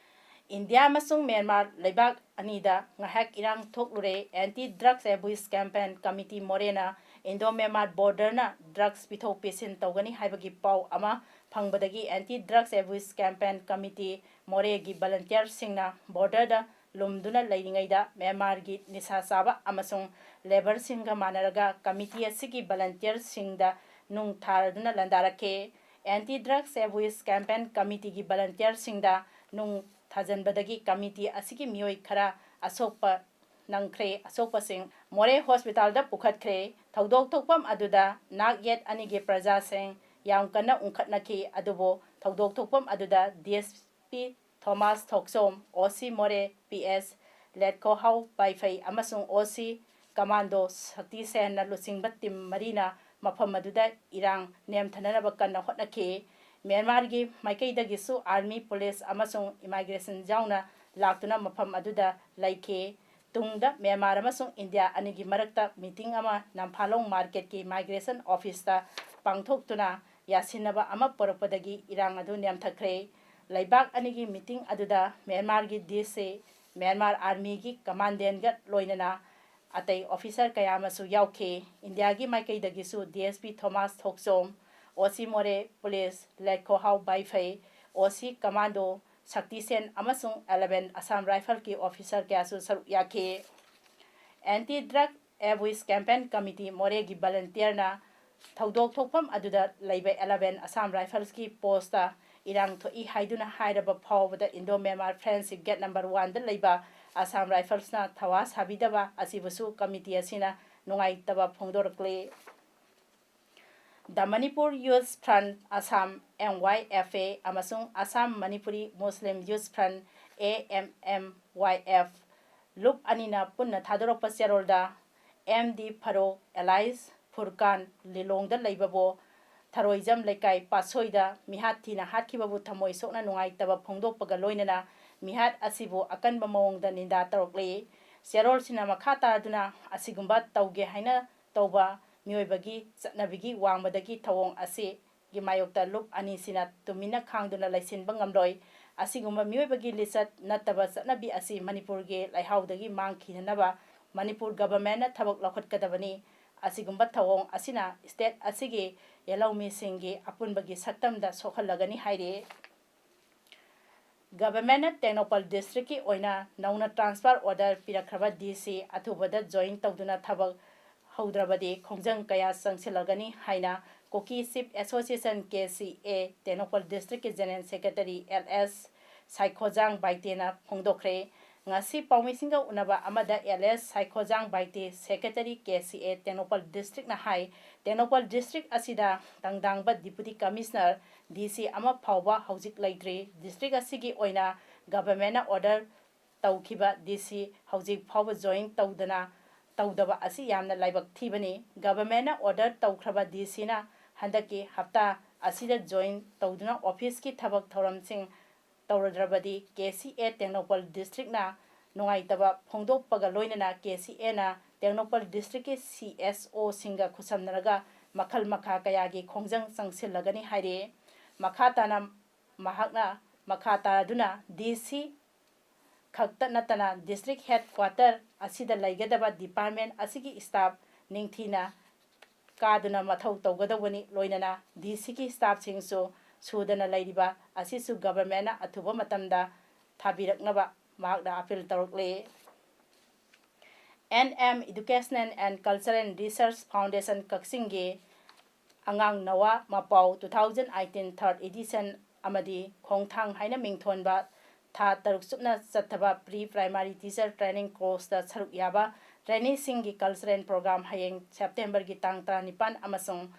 ꯏꯟꯗꯤꯌꯥ ꯑꯃꯁꯨꯡ ꯃ꯭ꯌꯥꯟꯃꯥꯔ ꯂꯩꯕꯥꯛ ꯑꯅꯤꯗ ꯉꯥꯏꯍꯥꯛ ꯏꯔꯥꯡ ꯊꯣꯛꯂꯨꯔꯦ꯫ Anti Drugs Abuse Campaign Committee ꯃꯣꯔꯦꯅ Indo Myanmar borderꯅ drugs ꯄꯤꯊꯣꯛ ꯄꯤꯁꯤꯟ ꯇꯧꯒꯅꯤ ꯍꯥꯏꯕꯒꯤ ꯄꯥꯎ ꯑꯃ ꯐꯪꯕꯗꯒꯤ Anti Drugs Abuse Campaign Committee ꯃꯣꯔꯦꯒꯤ volunteerꯁꯤꯡꯅ borderꯗ ꯂꯨꯝꯗꯨꯅ ꯂꯩꯔꯤꯉꯩꯗ ꯃ꯭ꯌꯥꯟꯃꯥꯔꯒꯤ ꯅꯤꯁꯥ ꯆꯥꯕ ꯑꯃꯁꯨꯡ labourꯁꯤꯡꯒ ꯃꯥꯟꯅꯔꯒ committee ꯑꯁꯤꯒꯤ volunteerꯁꯤꯡꯗ ꯅꯨꯡ ꯊꯥꯔꯗꯨꯅ ꯂꯥꯟꯗꯥꯔꯛꯈꯤ꯫ Anti Drugs Abuse Campaign Committeeꯒꯤ volunteerꯁꯤꯡꯗ ꯅꯨꯡ ꯊꯥꯖꯤꯟꯕꯗꯒꯤ committee ꯑꯁꯤꯒꯤ ꯃꯤꯑꯣꯏ ꯈꯔ ꯑꯁꯣꯛꯄ ꯅꯪꯈ꯭ꯔꯦ꯫ ꯑꯁꯣꯛꯄꯁꯤꯡ ꯃꯣꯔꯦ hospitalꯗ ꯄꯨꯈꯠꯈ꯭ꯔꯦ꯫ ꯊꯧꯗꯣꯛ ꯊꯣꯛꯐꯝ ꯑꯗꯨꯗ ꯅꯥꯛ ꯌꯦꯠ ꯑꯅꯤꯒꯤ ꯄ꯭ꯔꯖꯥꯁꯤꯡ ꯌꯥꯝ ꯀꯟꯅ ꯎꯪꯈꯠꯅꯈꯤ꯫ ꯑꯗꯨꯕꯨ ꯊꯧꯗꯣꯛ ꯊꯣꯛꯐꯝ ꯑꯗꯨꯗ DSP ꯊꯣꯃꯥꯁ ꯊꯣꯛꯆꯣꯝ, OC ꯃꯣꯔꯦ, PS ꯂꯦꯠꯈꯣꯍꯥꯎ ꯕꯥꯏꯐꯩ ꯑꯃꯁꯨꯡ OC commando ꯁꯛꯇꯤ ꯁꯦꯟꯅ ꯂꯨꯆꯤꯡꯕ team ꯃꯔꯤꯅ ꯃꯐꯝ ꯑꯗꯨꯗ ꯏꯔꯥꯡ ꯅꯦꯝꯊꯅꯅꯕ ꯀꯟꯅ ꯍꯣꯠꯅꯈꯤ꯫ ꯃ꯭ꯌꯥꯟꯃꯥꯔꯒꯤ ꯃꯥꯏꯀꯩꯗꯒꯤꯁꯨ army, police ꯑꯃꯁꯨꯡ immigration ꯌꯥꯎꯅ ꯂꯥꯛꯇꯨꯅ ꯃꯐꯝ ꯑꯗꯨꯗ ꯂꯩꯈꯤ꯫ ꯇꯨꯡꯗ ꯃ꯭ꯌꯥꯟꯃꯥꯔ ꯑꯃꯁꯨꯡ ꯏꯟꯗꯤꯌꯥ ꯑꯅꯤꯒꯤ ꯃꯔꯛꯇ meeting ꯑꯃ ꯅꯝꯐꯥꯂꯣꯡ marketꯀꯤ migration officeꯇ ꯄꯥꯡꯊꯣꯛꯇꯨꯅ ꯌꯥꯁꯤꯟꯅꯕ ꯑꯃ ꯄꯨꯔꯛꯄꯗꯒꯤ ꯏꯔꯥꯡ ꯑꯗꯨ ꯅꯦꯝꯊꯈ꯭ꯔꯦ꯫ ꯂꯩꯕꯥꯛ ꯑꯅꯤꯒꯤ meeting ꯑꯗꯨꯗ ꯃ꯭ꯌꯥꯟꯃꯥꯔꯒꯤ DC, ꯃ꯭ꯌꯥꯟꯃꯥꯔ armyꯒꯤ commandantꯒ ꯂꯣꯏꯅꯅ ꯑꯇꯩ officer ꯀꯌꯥ ꯑꯃꯁꯨ ꯌꯥꯎꯈꯤ꯫ ꯏꯟꯗꯤꯌꯥꯒꯤ ꯃꯥꯏꯀꯩꯗꯒꯤꯁꯨ DSP ꯊꯣꯃꯥꯁ ꯊꯣꯛꯆꯣꯝ, OC ꯃꯣꯔꯦ, police ꯂꯦꯠꯈꯣꯍꯥꯎ ꯕꯥꯏꯐꯩ, OC commando ꯁꯛꯇꯤ ꯁꯦꯟ ꯑꯃꯁꯨꯡ eleven Assam Riflesꯀꯤ officer ꯀꯌꯥꯁꯨ ꯁꯔꯨꯛ ꯌꯥꯈꯤ꯫ Anti Drug Abuse Campaign Committee ꯃꯣꯔꯦꯒꯤ volunteerꯅ ꯊꯧꯗꯣꯛ ꯊꯣꯛꯐꯝ ꯑꯗꯨꯗ ꯂꯩꯕ eleven Assam Riflesꯀꯤ postꯇ ꯏꯔꯥꯡ ꯊꯣꯛꯏ ꯍꯥꯏꯗꯨꯅ ꯍꯥꯏꯔꯕ ꯐꯥꯎꯕꯗ Indo-Myanmar Friendship Gate number oneꯗ ꯂꯩꯕ Assam Riflesꯅ ꯊꯋꯥ ꯁꯥꯕꯤꯗꯕ ꯑꯁꯤꯕꯨꯁꯨ committee ꯑꯁꯤꯅ ꯅꯨꯡꯉꯥꯏꯇꯕ ꯐꯣꯡꯗꯣꯔꯛꯂꯤ꯫ The Manipur Youth Front Assam, MYFA, ꯑꯃꯁꯨꯡ Assam Manipuri Muslim Youth Front, AMMYF, ꯂꯨꯞ ꯑꯅꯤꯅ ꯄꯨꯟꯅ ꯊꯥꯗꯣꯔꯛꯄ ꯆꯦꯔꯣꯜꯗ ꯑꯦꯝ ꯗꯤ ꯐꯔꯣꯛ ꯑꯦꯂꯥꯏꯁ ꯐꯨꯔꯀꯥꯟ ꯂꯤꯂꯣꯡꯗ ꯂꯩꯕꯕꯨ ꯊꯔꯣꯏꯖꯝ ꯂꯩꯀꯥꯏ ꯄꯥꯠꯁꯣꯏꯗ ꯃꯤꯍꯥꯠ ꯊꯤꯅ ꯍꯥꯠꯈꯤꯕꯕꯨ ꯊꯃꯣꯏ ꯁꯣꯛꯅ ꯅꯨꯡꯉꯥꯏꯇꯕ ꯐꯣꯡꯗꯣꯛꯄꯒ ꯂꯣꯏꯅꯅ ꯃꯤꯍꯥꯠ ꯑꯁꯤꯕꯨ ꯑꯀꯟꯕ ꯃꯑꯣꯡꯗ ꯅꯤꯟꯗꯥ ꯇꯧꯔꯛꯂꯤ꯫ ꯆꯦꯔꯣꯜꯁꯤꯅ ꯃꯈꯥ ꯇꯥꯗꯨꯅ ꯑꯁꯤꯒꯨꯝꯕ ꯇꯧꯒꯦ ꯍꯥꯏꯅ ꯇꯧꯕ ꯃꯤꯑꯣꯏꯕꯒꯤ ꯆꯠꯅꯕꯤꯒꯤ ꯋꯥꯡꯃꯗꯒꯤ ꯊꯧꯑꯣꯡ ꯑꯁꯤꯒꯤ ꯃꯥꯌꯣꯛꯇ ꯂꯨꯞ ꯑꯅꯤꯁꯤꯅ ꯇꯨꯃꯤꯟꯅ ꯈꯥꯡꯗꯨꯅ ꯂꯩꯁꯤꯟꯕ ꯉꯝꯂꯣꯏ꯫ ꯑꯁꯤꯒꯨꯝꯕ ꯃꯤꯑꯣꯏꯕꯒꯤ ꯂꯤꯆꯠ ꯅꯠꯇꯕ ꯆꯠꯅꯕꯤ ꯑꯁꯤ ꯃꯅꯤꯄꯨꯔꯒꯤ ꯂꯩꯍꯥꯎꯗꯒꯤ ꯃꯥꯡꯈꯤꯅꯅꯕ ꯃꯅꯤꯄꯨꯔ governmentꯅ ꯊꯕꯛ ꯂꯧꯈꯠꯀꯗꯕꯅꯤ꯫ ꯑꯁꯤꯒꯨꯝꯕ ꯊꯧꯑꯣꯡ ꯑꯁꯤꯅ state ꯑꯁꯤꯒꯤ ꯌꯦꯜꯍꯧꯃꯤꯁꯤꯡꯒꯤ ꯑꯄꯨꯟꯕꯒꯤ ꯁꯛꯇꯝꯗ ꯁꯣꯛꯍꯜꯂꯒꯅꯤ ꯍꯥꯏꯔꯤ꯫ Governmentꯅ ꯇꯦꯡꯅꯧꯄꯜ districtꯀꯤ ꯑꯣꯏꯅ ꯅꯧꯅ transfer order ꯄꯤꯔꯛꯈ꯭ꯔꯕ DC ꯑꯊꯨꯕꯗ join ꯇꯧꯗꯨꯅ ꯊꯕꯛ ꯍꯧꯗ꯭ꯔꯕꯗꯤ ꯈꯣꯡꯖꯪ ꯀꯌꯥ ꯆꯪꯁꯤꯜꯂꯒꯅꯤ ꯍꯥꯏꯅ Kuki Chief Association, K C A, Tengnoupal District ꯀꯤ General Secretary L S ꯁꯥꯏꯈꯣꯖꯥꯡ ꯕꯥꯏꯇꯦꯅ ꯐꯣꯡꯗꯣꯛꯈ꯭ꯔꯦ꯫ ꯉꯁꯤ ꯄꯥꯎꯃꯤꯁꯤꯡꯒ ꯎꯅꯕ ꯑꯃꯗ L S ꯁꯥꯏꯈꯣꯖꯥꯡ Baite, Secretary K C A Tengnoupal District ꯅ ꯍꯥꯏ, ꯇꯦꯡꯅꯧꯄꯜ District ꯑꯁꯤꯗ ꯇꯪꯗꯥꯡꯕ Deputy Commissioner, D C ꯑꯃ ꯐꯥꯎꯕ ꯍꯧꯖꯤꯛ ꯂꯩꯇ꯭ꯔꯤ꯫ District ꯑꯁꯤꯒꯤ ꯑꯣꯏꯅ Government ꯅ order ꯇꯧꯈꯤꯕ D C ꯍꯧꯖꯤꯛ ꯐꯥꯎꯕ join ꯇꯧꯗꯅ, ꯇꯧꯗꯕ ꯑꯁꯤ ꯌꯥꯝꯅ ꯂꯥꯏꯕꯛ ꯊꯤꯕꯅꯤ꯫ Government ꯅ order ꯇꯧꯈ꯭ꯔꯕ D C ꯅ ꯍꯟꯗꯛꯀꯤ ꯍꯞꯇꯥ ꯑꯁꯤꯗ join ꯇꯧꯗꯨꯅ office ꯀꯤ ꯊꯕꯛ ꯊꯧꯔꯝꯁꯤꯡ ꯇꯧꯔꯗ꯭ꯔꯕꯗꯤ K C A Tengnoupal District ꯅ ꯅꯨꯡꯉꯥꯏꯇꯕ ꯐꯣꯡꯗꯣꯛꯄꯒ ꯂꯣꯏꯅꯅ K C A ꯅ ꯇꯦꯡꯅꯧꯄꯜ District ꯀꯤ C S O ꯁꯤꯡꯒ ꯈꯨꯠꯁꯝꯅꯔꯒ ꯃꯈꯜ ꯃꯈꯥ ꯀꯌꯥꯒꯤ ꯈꯣꯡꯖꯪ ꯆꯪꯁꯤꯜꯂꯒꯅꯤ ꯍꯥꯏꯔꯤ꯫ ꯃꯈꯥ ꯇꯥꯅ ꯃꯍꯥꯛꯅ ꯃꯈꯥ ꯇꯥꯗꯨꯅ D C ꯈꯛꯇ ꯅꯠꯇꯅ District Headquarter ꯑꯁꯤꯗ ꯂꯩꯒꯗꯕ department ꯑꯁꯤꯒꯤ staff ꯅꯤꯡꯊꯤꯅ ꯀꯥꯗꯨꯅ ꯃꯊꯧ ꯇꯧꯒꯗꯧꯕꯅꯤ, ꯂꯣꯏꯅꯅ D C ꯒꯤ staff ꯁꯤꯡꯁꯨ ꯁꯨꯗꯅ ꯂꯩꯔꯤꯕ ꯑꯁꯤꯁꯨ Government ꯅ ꯑꯊꯨꯕ ꯃꯇꯝꯗ ꯊꯥꯕꯤꯔꯛꯅꯕ ꯃꯍꯥꯛꯅ appeal ꯇꯧꯔꯛꯂꯤ꯫ N M Educational and Cultural Research Foundation ꯀꯛꯆꯤꯡꯒꯤ ꯑꯉꯥꯡ ꯅꯋꯥ ꯃꯄꯥꯎ two thousand eighteen third edition ꯑꯃꯗꯤ ꯈꯣꯡꯊꯥꯡ ꯍꯥꯏꯅ ꯃꯤꯡꯊꯣꯟꯕ ꯊꯥ ꯇꯔꯨꯛ ꯆꯨꯞꯅ ꯆꯠꯊꯕ pre primary teacher training course ꯇ ꯁꯔꯨꯛ ꯌꯥꯕ trainee ꯁꯤꯡꯒꯤ cultural program ꯍꯌꯦꯡ September ꯒꯤ ꯇꯥꯡ ꯇꯔꯥꯅꯤꯄꯥꯟ ꯑꯃꯁꯨꯡ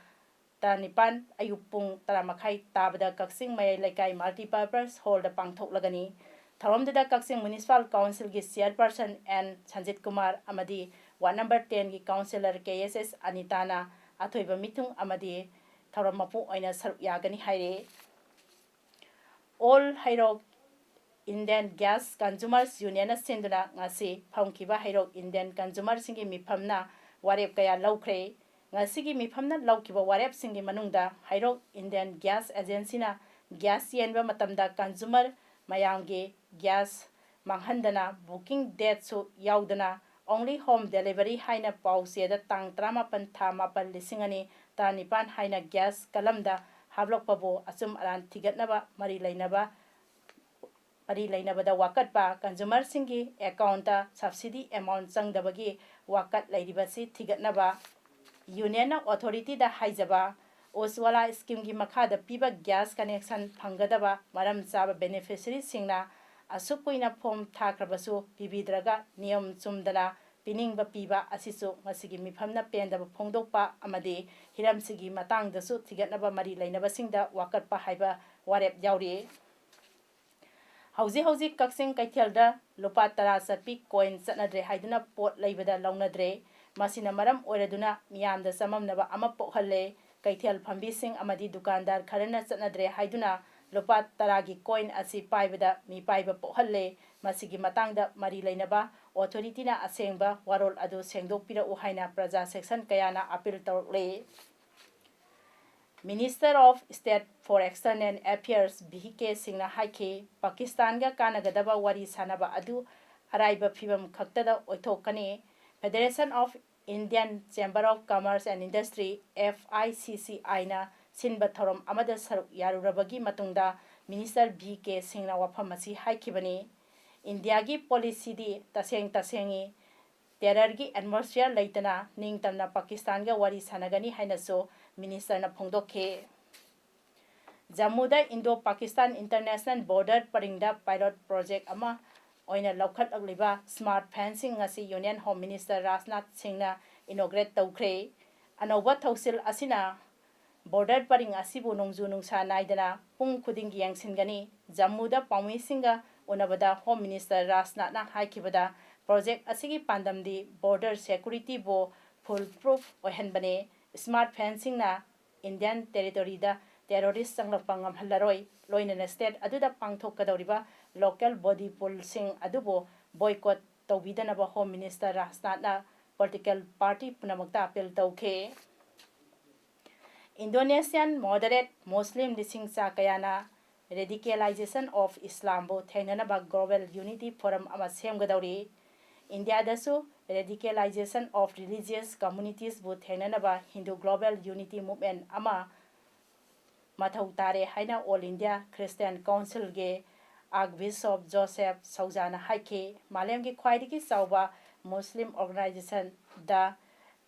ꯇꯔꯥꯅꯤꯄꯥꯟ ꯑꯌꯨꯛ ꯄꯨꯡ ꯇꯔꯥ ꯃꯈꯥꯏ ꯇꯥꯕꯗ ꯀꯛꯆꯤꯡ ꯃꯌꯥꯏ ꯂꯩꯀꯥꯏ Multipurpose Hall ꯗ ꯄꯥꯡꯊꯣꯛꯂꯒꯅꯤ꯫ ꯊꯧꯔꯝꯗꯨꯗ ꯀꯛꯆꯤꯡ Municipal Council ꯒꯤ Chairperson N ꯁꯟꯖꯤꯠ ꯀꯨꯃꯥꯔ ꯑꯃꯗꯤ Ward number ten ꯒꯤ Councillor K S S ꯑꯅꯤꯇꯥꯅ ꯑꯊꯣꯏꯕ ꯃꯤꯊꯨꯡ ꯑꯃꯗꯤ ꯊꯧꯔꯝ ꯃꯄꯨ ꯑꯣꯏꯅ ꯁꯔꯨꯛ ꯌꯥꯒꯅꯤ ꯍꯥꯏꯔꯤ꯫ All ꯍꯩꯔꯣꯛ Indian Gas Consumers Union ꯅ ꯁꯤꯟꯗꯨꯅ ꯉꯁꯤ ꯐꯝꯈꯤꯕ ꯍꯩꯔꯣꯛ Indian consumer ꯁꯤꯡꯒꯤ ꯃꯤꯐꯝꯅ ꯋꯥꯔꯦꯞ ꯀꯌꯥ ꯂꯧꯈ꯭ꯔꯦ꯫ ꯉꯁꯤꯒꯤ ꯃꯤꯐꯝꯅ ꯂꯧꯈꯤꯕ ꯋꯥꯔꯦꯞꯁꯤꯡꯒꯤ ꯃꯅꯨꯡꯗ ꯍꯩꯔꯣꯛ Indian Gas Agency ꯅ gas ꯌꯦꯟꯕ ꯃꯇꯝꯗ consumer ꯃꯌꯥꯝꯒꯤ gas ꯃꯥꯡꯍꯟꯗꯅ, booking date ꯁꯨ ꯌꯥꯎꯗꯅ, only home delivery ꯍꯥꯏꯅ ꯄꯥꯎ ꯆꯦꯗ ꯇꯥꯡ ꯇꯔꯥꯃꯥꯄꯟ ꯊꯥ ꯃꯥꯄꯟ ꯂꯤꯁꯤꯡ ꯑꯅꯤ ꯇꯔꯥꯅꯤꯄꯥꯟ ꯍꯥꯏꯅ gas ꯀꯂꯝꯗ ꯍꯥꯞꯂꯛꯄꯕꯨ ꯑꯆꯨꯝ ꯑꯔꯥꯟ ꯊꯤꯒꯠꯅꯕ ꯃꯔꯤ ꯂꯩꯅꯕ, ꯃꯔꯤ ꯂꯩꯅꯕꯗ ꯋꯥꯀꯠꯄ, consumer ꯁꯤꯡꯒꯤ account ꯇ subsidy amount ꯆꯪꯗꯕꯒꯤ ꯋꯥꯀꯠ ꯂꯩꯔꯤꯕꯁꯤ ꯊꯤꯒꯠꯅꯕ, Union ꯅ authority ꯗ ꯍꯥꯏꯖꯕ, ꯎꯖꯋꯥꯂꯥ ꯁ꯭ꯀꯤꯝꯒꯤ ꯃꯈꯥꯗ ꯄꯤꯕ ꯒ꯭ꯌꯥꯁ ꯀꯅꯦꯛꯁꯟ ꯐꯪꯒꯗꯕ ꯃꯔꯝ ꯆꯥꯕ ꯕꯦꯅꯤꯐꯤꯁꯔꯤꯁꯤꯡꯅ ꯑꯁꯨꯛ ꯀꯨꯏꯅ ꯐꯣꯝ ꯊꯥꯈ꯭ꯔꯕꯁꯨ ꯄꯤꯕꯤꯗ꯭ꯔꯒ ꯅꯤꯌꯝ ꯆꯨꯝꯗꯅ ꯄꯤꯅꯤꯡꯕ ꯄꯤꯕ ꯑꯁꯤꯁꯨ ꯃꯁꯤꯒꯤ ꯃꯤꯐꯝꯅ ꯄꯦꯟꯗꯕ ꯐꯣꯡꯗꯣꯛꯄ ꯑꯃꯗꯤ ꯍꯤꯔꯝꯁꯤꯒꯤ ꯃꯇꯥꯡꯗꯁꯨ ꯊꯤꯒꯠꯅꯕ ꯃꯔꯤ ꯂꯩꯅꯕꯁꯤꯡꯗ ꯋꯥꯀꯠꯄ ꯍꯥꯏꯕ ꯋꯥꯔꯦꯞ ꯌꯥꯎꯔꯤ꯫ ꯍꯧꯖꯤꯛ ꯍꯧꯖꯤꯛ ꯀꯛꯆꯤꯡ ꯀꯩꯊꯦꯜꯗ ꯂꯨꯄꯥ ꯇꯔꯥ ꯆꯠꯄꯤ ꯀꯣꯏꯟ ꯆꯠꯅꯗ꯭ꯔꯦ ꯍꯥꯏꯗꯨꯅ ꯄꯣꯠ ꯂꯩꯕꯗ ꯂꯧꯅꯗ꯭ꯔꯦ꯫ ꯃꯁꯤꯅ ꯃꯔꯝ ꯑꯣꯏꯔꯗꯨꯅ ꯃꯤꯌꯥꯝꯗ ꯆꯃꯝꯅꯕ ꯑꯃ ꯄꯣꯛꯍꯜꯂꯦ꯫ ꯀꯩꯊꯦꯜ ꯐꯝꯕꯤꯁꯤꯡ ꯑꯃꯗꯤ ꯗꯨꯀꯥꯟꯗꯥꯔ ꯈꯔꯅ ꯆꯠꯅꯗ꯭ꯔꯦ ꯍꯥꯏꯗꯨꯅ ꯂꯨꯄꯥ ꯇꯔꯥꯒꯤ ꯀꯣꯏꯟ ꯑꯁꯤ ꯄꯥꯏꯕꯗ ꯃꯤꯄꯥꯏꯕ ꯄꯣꯛꯍꯜꯂꯦ꯫ ꯃꯁꯤꯒꯤ ꯃꯇꯥꯡꯗ ꯃꯔꯤ ꯂꯩꯅꯕ ꯑꯣꯊꯣꯔꯤꯇꯤꯅ ꯑꯁꯦꯡꯕ ꯋꯥꯔꯣꯜ ꯑꯗꯨ ꯁꯦꯡꯗꯣꯛꯄꯤꯔꯛꯎ ꯍꯥꯏꯅ ꯄ꯭ꯔꯖꯥ ꯁꯦꯛꯁꯟ ꯀꯌꯥꯅ ꯑꯄꯤꯜ ꯇꯧꯔꯛꯂꯤ꯫ Minister of State for External Affairs V K ꯁꯤꯡꯅ ꯍꯥꯏꯈꯤ, ꯄꯥꯀꯤꯁꯇꯥꯟꯒ ꯀꯥꯟꯅꯒꯗꯕ ꯋꯥꯔꯤ ꯁꯥꯅꯕ ꯑꯗꯨ ꯑꯔꯥꯏꯕ ꯐꯤꯚꯝ ꯈꯛꯇꯗ ꯑꯣꯏꯊꯣꯛꯀꯅꯤ꯫ Federation of Indian Chamber of Commerce and Industry, F I C ꯁꯤ ꯑꯥꯏꯅ ꯁꯤꯟꯕ ꯊꯧꯔꯝ ꯑꯃꯗ ꯁꯔꯨꯛ ꯌꯥꯔꯨꯔꯕꯒꯤ ꯃꯇꯨꯡꯗ Minister ꯚꯤ ꯀꯦ ꯁꯤꯡꯅ ꯋꯥꯐꯝ ꯑꯁꯤ ꯍꯥꯏꯈꯤꯕꯅꯤ꯫ ꯏꯟꯗꯤꯌꯥꯒꯤ ꯄꯣꯂꯤꯁꯤꯗꯤ ꯇꯁꯦꯡ ꯇꯁꯦꯡꯉꯤ꯫ ꯇꯦꯔꯔꯒꯤ ꯑꯦꯠꯃꯣꯁꯐꯤꯌꯔ ꯂꯩꯇꯅ ꯅꯤꯡꯇꯝꯅ ꯄꯥꯀꯤꯁꯇꯥꯟꯒ ꯋꯥꯔꯤ ꯁꯥꯅꯒꯅꯤ ꯍꯥꯏꯅꯁꯨ ꯃꯤꯅꯤꯁꯇꯔꯅ ꯐꯣꯡꯗꯣꯛꯈꯤ꯫ ꯖꯝꯃꯨꯗ ꯏꯟꯗꯣ ꯄꯥꯀꯤꯁꯇꯥꯟ ꯏꯟꯇꯔꯅꯦꯁꯅꯦꯜ ꯕꯣꯔꯗꯔ ꯄꯔꯤꯡꯗ ꯄꯥꯏꯂꯣꯠ ꯄ꯭ꯔꯣꯖꯦꯛ ꯑꯃ ꯑꯣꯏꯅ ꯂꯧꯈꯠꯂꯛꯂꯤꯕ ꯁ꯭ꯃꯥꯔꯠ ꯐꯦꯟꯁꯤꯡ ꯑꯁꯤ ꯌꯨꯅꯤꯌꯟ ꯍꯣꯝ ꯃꯤꯅꯤꯁꯇꯔ ꯔꯥꯖꯅꯥꯊ ꯁꯤꯡꯅ ꯏꯅꯣꯒ꯭ꯔꯦꯠ ꯇꯧꯈ꯭ꯔꯦ꯫ ꯑꯅꯧꯕ ꯊꯧꯁꯤꯜ ꯑꯁꯤꯅ ꯕꯣꯔꯗꯔ ꯄꯔꯤꯡ ꯑꯁꯤꯕꯨ ꯅꯣꯡꯖꯨ ꯅꯨꯡꯁꯥ ꯅꯥꯏꯗꯅ ꯄꯨꯡ ꯈꯨꯗꯤꯡꯒꯤ ꯌꯦꯡꯁꯤꯟꯒꯅꯤ꯫ ꯖꯝꯃꯨꯗ ꯄꯥꯎꯃꯤꯁꯤꯡꯒ ꯎꯅꯕꯗ ꯍꯣꯝ ꯃꯤꯅꯤꯁꯇꯔ ꯔꯥꯖꯅꯥꯊꯅ ꯍꯥꯏꯈꯤꯕꯗ, ꯄ꯭ꯔꯣꯖꯦꯛ ꯑꯁꯤꯒꯤ ꯄꯥꯟꯗꯝꯗꯤ ꯕꯣꯔꯗꯔ ꯁꯦꯀꯨꯔꯤꯇꯤꯕꯨ ꯐꯨꯜ ꯄ꯭ꯔꯨꯐ ꯑꯣꯏꯍꯟꯕꯅꯤ꯫ ꯁ꯭ꯃꯥꯔꯠ ꯐꯦꯟꯁꯤꯡꯅ ꯏꯟꯗꯤꯌꯟ ꯇꯦꯔꯤꯇꯣꯔꯤꯗ ꯇꯦꯔꯣꯔꯤꯁ ꯆꯪꯂꯛꯄ ꯉꯝꯍꯜꯂꯔꯣꯏ꯫ ꯂꯣꯏꯅꯅ ꯁ꯭ꯇꯦꯠ ꯑꯗꯨꯗ ꯄꯥꯡꯊꯣꯛꯀꯗꯧꯔꯤꯕ ꯂꯣꯀꯦꯜ ꯕꯣꯗꯤ ꯄꯨꯜꯁꯤꯡ ꯑꯗꯨꯕꯨ ꯕꯣꯏꯀꯣꯠ ꯇꯧꯕꯤꯗꯅꯕ ꯍꯣꯝ ꯃꯤꯅꯤꯁꯇꯔ ꯔꯥꯖꯅꯥꯊꯅ ꯄꯣꯂꯤꯇꯤꯀꯦꯜ ꯄꯥꯔꯇꯤ ꯄꯨꯝꯅꯃꯛꯇ ꯑꯄꯤꯜ ꯇꯧꯈꯤ꯫ Indonesian moderate Muslim ꯂꯤꯁꯤꯡ ꯆꯥ ꯀꯌꯥꯅ Radicalization of Islamꯕꯨ ꯊꯦꯡꯅꯅꯕ Global Unity Forum ꯑꯃ ꯁꯦꯝꯒꯗꯧꯔꯤ꯫ ꯏꯟꯗꯤꯌꯥꯗꯁꯨ Radicalization of Religious Communitiesꯕꯨ ꯊꯦꯡꯅꯅꯕ Hindu Global Unity Movement ꯑꯃ ꯃꯊꯧ ꯇꯥꯔꯦ ꯍꯥꯏꯅ All India Christian Councilꯒꯤ Archbishop Joseph Souzaꯅ ꯍꯥꯏꯈꯤ꯫ ꯃꯥꯂꯦꯝꯒꯤ ꯈ꯭ꯋꯥꯏꯗꯒꯤ ꯆꯥꯎꯕ ꯃꯨꯁꯂꯤꯝ organization The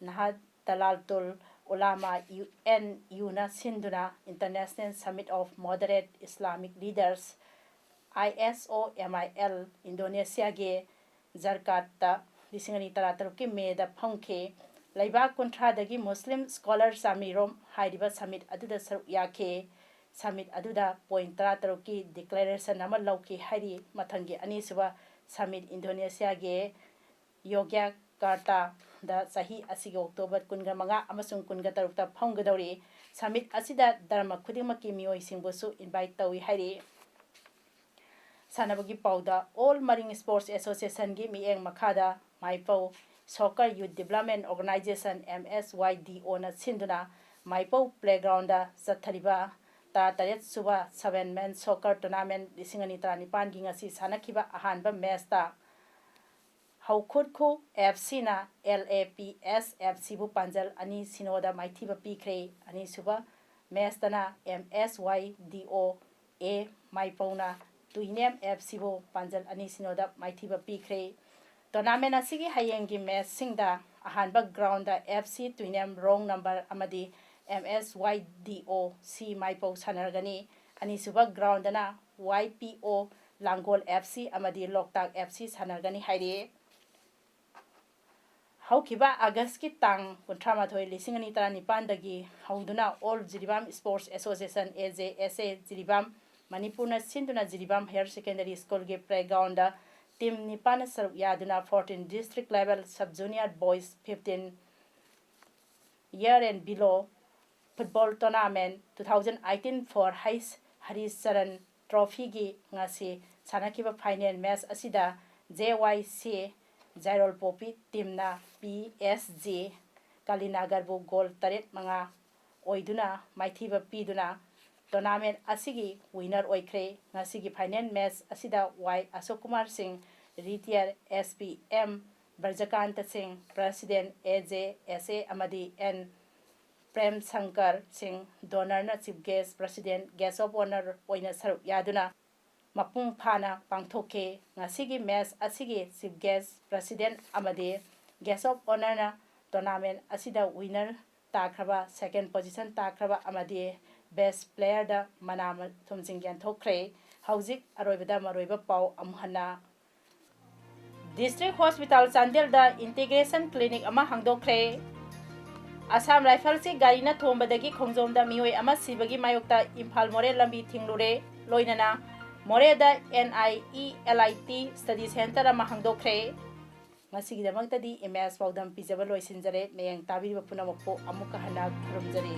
Nahdlatul Ulama, U N U-ꯅ ꯁꯤꯟꯗꯨꯅ International Summit of Moderate Islamic Leaders, I S O M I L, ꯏꯟꯗꯣꯅꯦꯁꯤꯌꯥꯒꯤ ꯖꯔꯀꯥꯠꯇ ꯂꯤꯁꯤꯡ ꯑꯅꯤ ꯇꯔꯥꯇꯔꯨꯛꯀꯤ ꯃꯦꯗ ꯐꯝꯈꯤ꯫ ꯂꯩꯕꯥꯛ ꯀꯨꯟꯊ꯭ꯔꯥꯗꯒꯤ ꯃꯨꯁꯂꯤꯝ ꯁ꯭ꯀꯣꯂꯔ ꯆꯥꯃꯔꯤꯔꯣꯝ ꯍꯥꯏꯔꯤꯕ ꯁꯃꯤꯠ ꯑꯗꯨꯗ ꯁꯔꯨꯛ ꯌꯥꯈꯤ꯫ ꯁꯃꯤꯠ ꯑꯗꯨꯗ ꯄꯣꯏꯟ ꯇꯔꯥꯇꯔꯨꯛꯀꯤ ꯗꯤꯀ꯭ꯂꯦꯔꯦꯁꯟ ꯑꯃ ꯂꯧꯈꯤ ꯍꯥꯏꯔꯤ꯫ ꯃꯊꯪꯒꯤ ꯑꯅꯤꯁꯨꯕ ꯁꯃꯤꯠ ꯏꯟꯗꯣꯅꯦꯁꯤꯌꯥꯒꯤ ꯌꯣꯒ꯭ꯌꯥꯀꯥꯔꯇꯥꯗ ꯆꯍꯤ ꯑꯁꯤꯒꯤ ꯑꯣꯛꯇꯣꯕꯔ ꯀꯨꯟꯒ ꯃꯉꯥ ꯑꯃꯁꯨꯡ ꯀꯨꯟꯒ ꯇꯔꯨꯛꯇ ꯐꯝꯒꯗꯧꯔꯤ꯫ ꯁꯃꯤꯠ ꯑꯁꯤꯗ ꯙꯔꯃ ꯈꯨꯗꯤꯡꯃꯛꯀꯤ ꯃꯤꯑꯣꯏꯁꯤꯡꯕꯨꯁꯨ ꯏꯟꯚꯥꯏꯠ ꯇꯧꯏ ꯍꯥꯏꯔꯤ꯫ ꯁꯥꯟꯅꯕꯒꯤ ꯄꯥꯎꯗ, All Marine Sports Association-ꯒꯤ ꯃꯤꯠꯌꯦꯡ ꯃꯈꯥꯗ ꯃꯥꯏꯄꯧ Soccer Youth Development Organization, M S Y D O-ꯅ ꯁꯤꯟꯗꯨꯅ ꯃꯥꯏꯄꯧ ꯄ꯭ꯂꯦꯒ꯭ꯔꯥꯎꯟꯗ ꯆꯠꯊꯔꯤꯕ ꯇꯔꯥꯇꯔꯦꯠ ꯁꯨꯕ Seven Man Soccer Tournament ꯂꯤꯁꯤꯡ ꯑꯅꯤ ꯇꯔꯥꯅꯤꯄꯥꯟꯒꯤ ꯉꯁꯤ ꯁꯥꯟꯅꯈꯤꯕ ꯑꯍꯥꯟꯕ ꯃꯦꯆꯇ ꯍꯧꯈꯨꯠꯈꯨ F C-ꯅ L A P S F C-ꯕꯨ ꯄꯥꯟꯖꯜ ꯑꯅꯤ ꯁꯤꯅꯣꯗ ꯃꯥꯏꯊꯤꯕ ꯄꯤꯈ꯭ꯔꯦ꯫ ꯑꯅꯤꯁꯨꯕ ꯃꯦꯆꯇꯅ M S Y D O A ꯃꯥꯏꯄꯧꯅ ꯇꯨꯏꯅꯦꯝ F C-ꯕꯨ ꯄꯥꯟꯖꯜ ꯑꯅꯤ ꯁꯤꯅꯣꯗ ꯃꯥꯏꯊꯤꯕ ꯄꯤꯈ꯭ꯔꯦ꯫ ꯇꯣꯔꯅꯥꯃꯦꯟ ꯑꯁꯤꯒꯤ ꯍꯌꯦꯡꯒꯤ ꯃꯦꯆꯁꯤꯡꯗ ꯑꯍꯥꯟꯕ ꯒ꯭ꯔꯥꯎꯟꯗ F C ꯇꯨꯏꯅꯦꯝ ꯔꯣꯡ ꯅꯝꯕꯔ ꯑꯃꯗꯤ M S Y D O C ꯃꯥꯏꯄꯧ ꯁꯥꯟꯅꯔꯒꯅꯤ꯫ ꯑꯅꯤꯁꯨꯕ ꯒ꯭ꯔꯥꯎꯟꯗꯅ Y P O ꯂꯥꯡꯒꯣꯜ F C ꯑꯃꯗꯤ ꯂꯣꯛꯇꯥꯛ F C ꯁꯥꯟꯅꯒꯅꯤ ꯍꯥꯏꯔꯤ꯫ ꯍꯧꯈꯤꯕ ꯑꯥꯒꯁꯀꯤ ꯇꯥꯡ ꯀꯨꯟꯊ꯭ꯔꯥ ꯃꯥꯊꯣꯏ, ꯂꯤꯁꯤꯡ ꯑꯅꯤ ꯇꯔꯥꯅꯤꯄꯥꯟꯗꯒꯤ ꯍꯧꯗꯨꯅ All Jiribam Sports Association, A J S A, Jiribam, ꯃꯅꯤꯄꯨꯔꯅ ꯁꯤꯟꯗꯨꯅ ꯖꯤꯔꯤꯕꯥꯝ ꯍꯥꯌꯔ ꯁꯦꯀꯦꯟꯗꯔꯤ ꯁ꯭ꯀꯨꯜꯒꯤ ꯄ꯭ꯂꯦꯒ꯭ꯔꯥꯎꯟꯗ ꯇꯤꯝ ꯅꯤꯄꯥꯟꯅ ꯁꯔꯨꯛ ꯌꯥꯗꯨꯅ fourteen district level sub junior boys fifteen year and below football tournament two thousand eighteen for H Haricharan Trophy-ꯒꯤ ꯉꯁꯤ ꯁꯥꯟꯅꯈꯤꯕ ꯐꯥꯏꯅꯦꯜ ꯃꯦꯆ ꯑꯁꯤꯗ J Y C Jairol Popi ꯇꯤꯝꯅ P S G ꯀꯥꯂꯤꯅꯥꯒꯔꯕꯨ ꯒꯣꯜ ꯇꯔꯦꯠ ꯃꯉꯥ ꯑꯣꯏꯗꯨꯅ ꯃꯥꯏꯊꯤꯕ ꯄꯤꯗꯨꯅ ꯇꯣꯔꯅꯥꯃꯦꯟ ꯑꯁꯤꯒꯤ ꯋꯤꯅꯔ ꯑꯣꯏꯈ꯭ꯔꯦ꯫ ꯉꯁꯤꯒꯤ ꯐꯥꯏꯅꯦꯜ ꯃꯦꯆ ꯑꯁꯤꯗ Y Ashok Kumar Singh, retired S P M Brajakanta Singh, president, A J S A, ꯑꯃꯗꯤ N ꯄ꯭ꯔꯦꯝ ꯁꯪꯀꯔ ꯁꯤꯡ, ꯗꯣꯅꯔꯅ chief guest, president, guest of honour ꯑꯣꯏꯅ ꯁꯔꯨꯛ ꯌꯥꯗꯨꯅ ꯃꯄꯨꯡ ꯐꯥꯅ ꯄꯥꯡꯊꯣꯛꯈꯤ꯫ ꯉꯁꯤꯒꯤ ꯃꯦꯆ ꯑꯁꯤꯒꯤ ꯆꯤꯐ ꯒꯦꯁ, ꯄ꯭ꯔꯁꯤꯗꯦꯟ ꯑꯃꯗꯤ ꯒꯦꯁ ꯑꯣꯐ ꯑꯣꯅꯔꯅ ꯇꯣꯔꯅꯥꯃꯦꯟ ꯑꯁꯤꯗ ꯋꯤꯅꯔ ꯇꯥꯈ꯭ꯔꯕ, second position ꯇꯥꯈ꯭ꯔꯕ ꯑꯃꯗꯤ best playerꯗ ꯃꯅꯥ ꯃꯊꯨꯝꯁꯤꯡ ꯌꯦꯟꯊꯣꯛꯈ꯭ꯔꯦ꯫ ꯍꯧꯖꯤꯛ ꯑꯔꯣꯏꯕꯗ ꯃꯔꯨꯑꯣꯏꯕ ꯄꯥꯎ ꯑꯃꯨꯛ ꯍꯟꯅ꯫ District Hospital ꯆꯥꯟꯗꯦꯜꯗ integration clinic ꯑꯃ ꯍꯥꯡꯗꯣꯛꯈ꯭ꯔꯦ꯫ Assam Riflesꯀꯤ ꯒꯥꯔꯤꯅ ꯊꯣꯝꯕꯗꯒꯤ ꯈꯣꯡꯖꯣꯝꯗ ꯃꯤꯑꯣꯏ ꯑꯃ ꯁꯤꯕꯒꯤ ꯃꯥꯌꯣꯛꯇ ꯏꯝꯐꯥꯜ ꯃꯣꯔꯦ ꯂꯝꯕꯤ ꯊꯤꯡꯂꯨꯔꯦ꯫ ꯂꯣꯏꯅꯅ ꯃꯣꯔꯦꯗ N I E L I T study center ꯑꯃ ꯍꯥꯡꯗꯣꯛꯈ꯭ꯔꯦ꯫ ꯉꯁꯤꯒꯤꯗꯃꯛꯇꯗꯤ ꯏꯃꯦꯖ ꯄꯥꯎꯗꯝ ꯄꯤꯖꯕ ꯂꯣꯏꯁꯤꯟꯖꯔꯦ꯫ ꯃꯌꯦꯡ ꯇꯥꯕꯤꯔꯤꯕ ꯄꯨꯝꯅꯃꯛꯄꯨ ꯑꯃꯨꯛꯀ ꯍꯟꯅ ꯈꯨꯔꯨꯝꯖꯔꯤ꯫